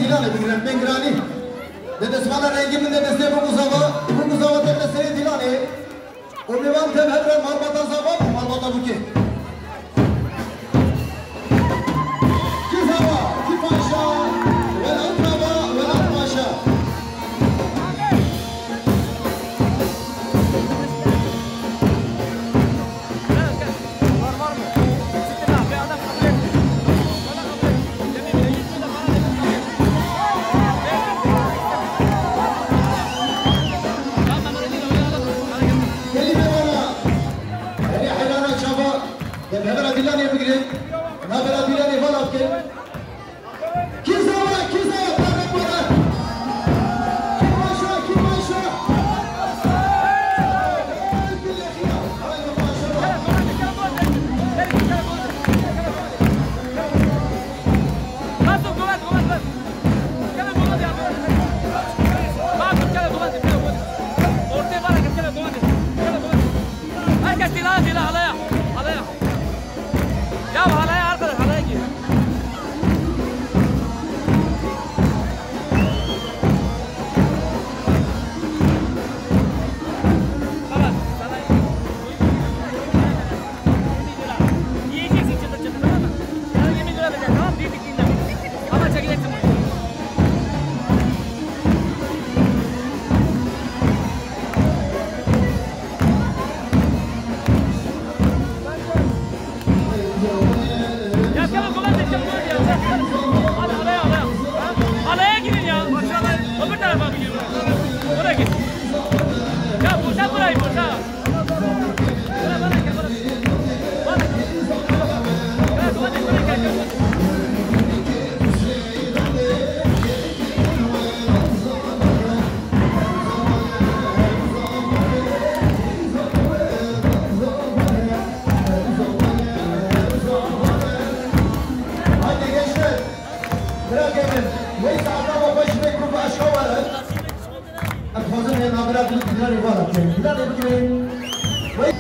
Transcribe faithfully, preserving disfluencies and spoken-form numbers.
Dîlanê bigrin, bên giranî. De destmala rengî min de destê bû zava, bû zava de destê Dîlanê. Û mêvan tev hev re malbata zava, malbata bûkê. Kî zava, kî paşa, welat zava, welat paşa. Gelî mêvana, herê heyrana çava, dem hevera Dîlanê bigrin, navbera Dîlanê vala bikin. Kî zava, kî zava, parmak bana. Kî paşa, kî paşa. Herkes dîla, dîla, halaya, halaya. Ya halaya arkadaş, halaya gir. Tamam, halaya. Yiyeceksin çıtır çıtır, tamam mı? Sana yirmi lira vereceğim, tamam mı? Bir bittiğinde. Ama çekileceksin bunu. Ya gel o zaman, gel, gel, gel, gel. Hadi halaya, halaya. Ha? Halaya girin ya. Öbür tarafa bir girin. Oraya git. Ya boşa burayı, boşa. Bırak, bırak, bırak. Bırak. Bırak, bırak, bırak, bırak. Haydi gençler. Bırak hemen. Neyse, Allah'a baş ve kurba aşka var. Em dixwazin hê navbera Dîl-, Dîlanê vala bikin. Dîlanê bikin. Wey.